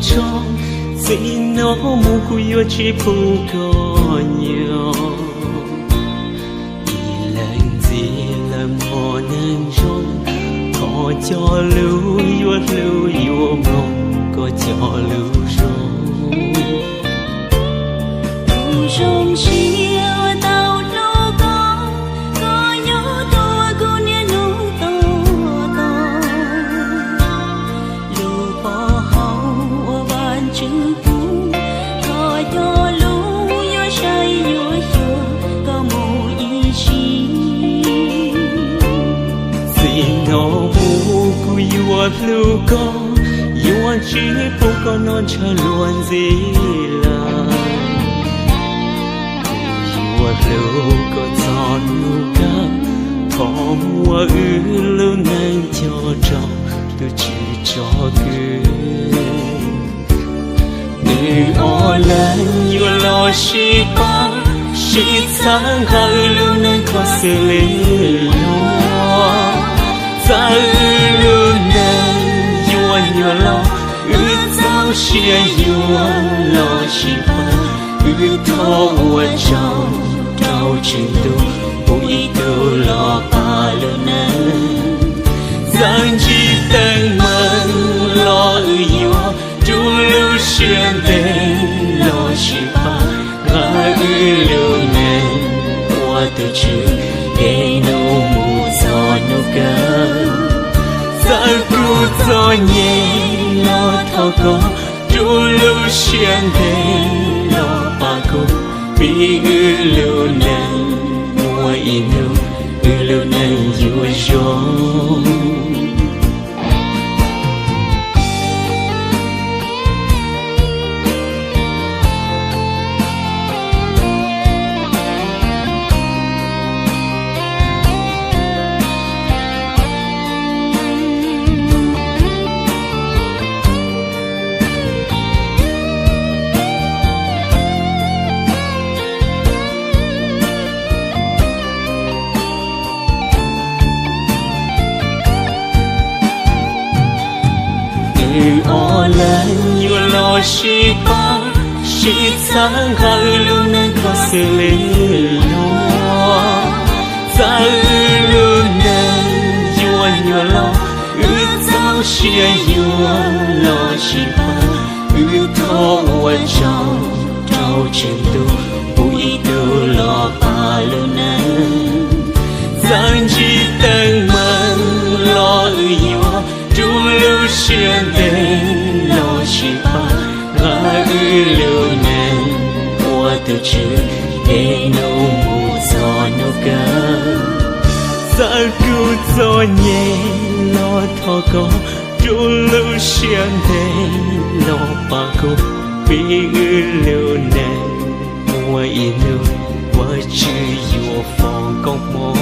tso, txij no mus kuv yuav tsis pub koj nyob. Ib leeg ntxiv lawm hmo neeg zoo, thov cog lus yuav hlub yuav mloog koj cog lus zoo. Kuv zoo siab tau hlub koj, koj nyob tuaj kuv niaj hnub tos tos. Lub pov haum uas Vajtswv pub, thov cog lus yuav saib yuav xyuas koj mus ib sim. Txij no mus kuv yuav hlub koj, yuav tsis pub koj noj ntshaw luag ntxiv lawm. Kuv yuav hlub koj txog hnub kawg, thov muab wb lub neej cog rau tus Tswv tsom kwm. Nws ob leeg yuav los sib pab, sib txhawb nqa wb lub neej kho xws li luag. Txawm wb lub neej yuav nyuaj los, wb txaus siab yuav los sib pab. Wb thov ua tsaug rau Tswv Ntuj, pub ib tug los pab lub neej. Txawm ntsib teeb meem los wb yuav rub lub siab ntev los sib pab. Nqa wb lub neej ua tus Tswv, es hnub mus txog hnub kawg. Txawm kuv txom nyem los thov koj, rub lub siab ntev los pab kuv, pib wb lub neej, muaj ib hnub wb lub neej yuav zoo. Wb ob leeg yuav los sib pab, sib txhawb nqa wb lub neej kho xws li luag. Txawm wb lub neej yuav nyuaj los, wb txaus siab yuav los sib pab. Wb thov ua tsaug rau Tswv Ntuj, pub ib tug los pab lub neej. Txawm ntsib teeb meem los wb yuav rub lub siab ntev los sib pab. Nqa wb lub neej ua tus Tswv, es hnub mus txog hnub kawg. Txawm kuv txom nyem los thov koj, rub lub siab ntev los pab kuv, pib wb lub neej, muaj ib hnub Vajtswv yuav foom koob hmoov.